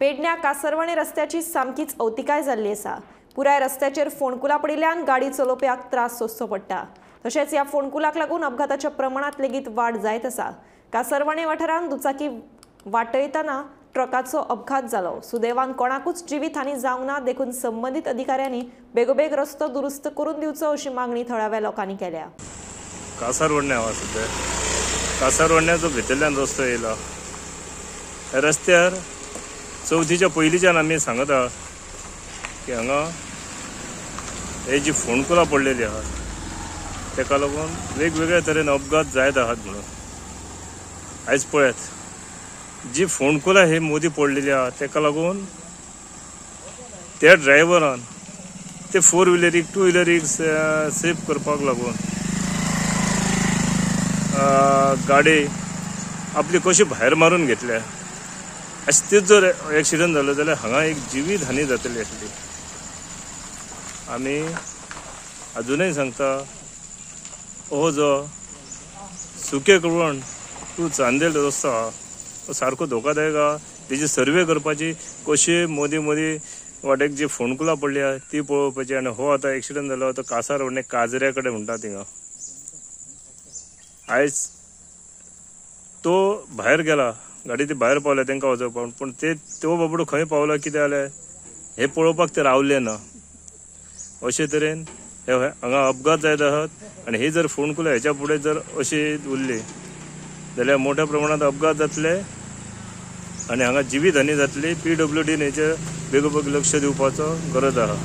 पेडण्या कासरवाणे रस्त्याची सामकीच अवतिकाय जाल्ली आसा. पुराय रस्त्याचेर फोंडकुलां पडिल्ल्यान गाडी चलोवप्याक त्रास सोंसचो पडटा. तशेंच ह्या फोंडकुलाक लागून अपघाताच्या प्रमाणांत लेगीत वाड जायत आसा. कासरवाणे वाठारांत दुचाकी वाटयतना ट्रकाचो अपघात जालो. सुदैवान कोणाकूच जिवीत हानी जावंक ना, देखून संबंदीत अधिकाऱ्यांनी बेगोबेग रस्तो दुरुस्त करून दिवचो अशी मागणी थळाव्या लोकांनी केल्या. कासरवडण्या आसा सद्या. कासरवडण्याचो भितरल्यान रस्तो येयला. ह्या रस्त्यार चवथीच्या पयलींच्यान आमी सांगता की हांगा हे जी फोंडकुलां पडलेली आहात तेका लागून वेगवेगळ्या तरेन अपघात जायत आहात म्हणून. आयज पळयात जी फोंडकुलां ही मोदी पडलेली आहा तेका लागून त्या ड्रायव्हरान ते फोर व्हिलरीक टू व्हिलरीक सेफ करपाक लागून गाडी आपली कशी भायर मारून घेतल्या. अशें तेच जर एक्सिडंट जालो जाल्यार हांगा एक जिवीत हानी जातली आसली. आमी अजुनूय सांगता हो जो सुके कुळवण टू चांदेल रस्तो आहा तो सारको धोकादायक आहा. तेजी सर्वे करपाची, कशी मदीं मदीं वाटेक जी फोंडकुलां पडली आहा ती पळोवपाची. आनी हो आतां एक्सिडंट जालो तो कासारवडणे काजऱ्या कडेन म्हणटा थिंगा. आयज तो भायर गेला, गाडी ती भायर पावल्या तांकां वचोवपाक, पूण ते तो बाबडो खंय पावलो कितें जालें हें पळोवपाक ते रावले ना. अशे तरेन हे हांगा अपघात जायत आहात. आनी ही जर फोंडकुलां हेच्या फुडें जर अशी उरली जाल्यार मोठ्या प्रमाणांत अपघात जातले आनी हांगा जिवीत हानी जातली. पी डब्ल्यू डीन हेचेर बेगोबेग लक्ष दिवपाचो गरज आहा.